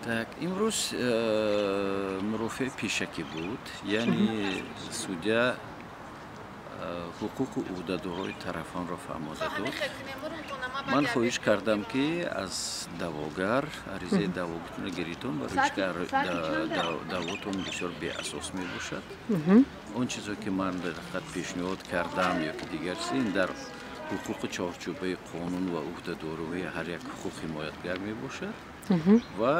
Так, имрӯз мурофиаи пешакӣ буд, яъне судья ҳуқуқу ӯҳдадорҳои тарафонро фаҳмода дод. Ман хоҳиш кардам, ки аз даъвогар аризаи даъвогитонро гиритон, барои ки даъвотон бисёр беасос мебошад. Он чизо, ки ман дар ҳақиқат пешниҳод кардам ё ки дигар чиз, ин дар ҳуқуқи чорчӯбаи қонун ва ӯҳдадориҳои ҳар як ҳуқуқ ҳимоятгар мебошад. Ва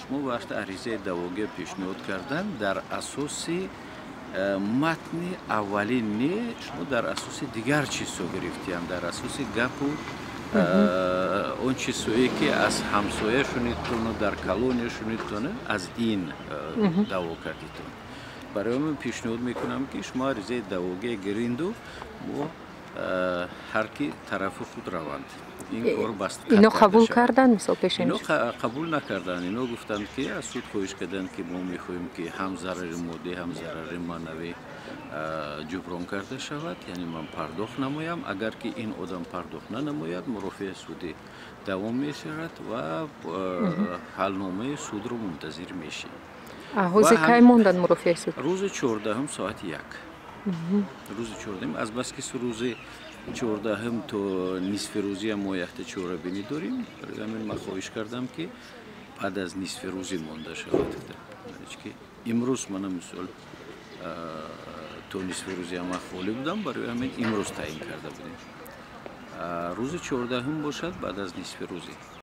шумо вақти аризаи даъвогия пешниҳод кардан, дар асоси матни аввалин не, шумо дар асоси дигар чизҳо гирифтиям, дар асоси гапу он чизҳое, ки аз ҳамсоя шунидтону дар колония шунидтону, аз ин даъво кардитон. Барои ман пешниҳод мекунам, ки шумо аризаи даъвогия гиринду мо ҳар ки тарафи худ раванд, ин кор баст. Ино қабул карданд, мисол, пеш? Ино қабул накарданд. Ино гуфтанд, ки аз суд хоҳиш карданд, ки мо мехоҳем, ки ҳам зарари моддӣ, ҳам зарари маънавӣ ҷуброн карда шавад, яъне ман пардохт намоям. Агар ки ин одам пардохт нанамояд, мурофиаи судӣ давом мешавад ва ҳалномаи судро мунтазир мешем. Ҳозир кай монданд мурофиаи суд? Рӯзи 14-ум, соати 1. Рӯзи 14-ум, азбаски рӯзи 14-ум то нисфи рӯзиам мо якта чорабинӣ дорем, барои ҳамин ман хоҳиш кардам, ки баъд аз нисфи рӯзӣ монда шавад. Ки имрӯз мана, мисол, то нисфи рӯзиам ман холӣ будам, барои ҳамин имрӯз таъин карда будем. Рӯзи 14-ум бошад, баъд аз нисфи рӯзӣ.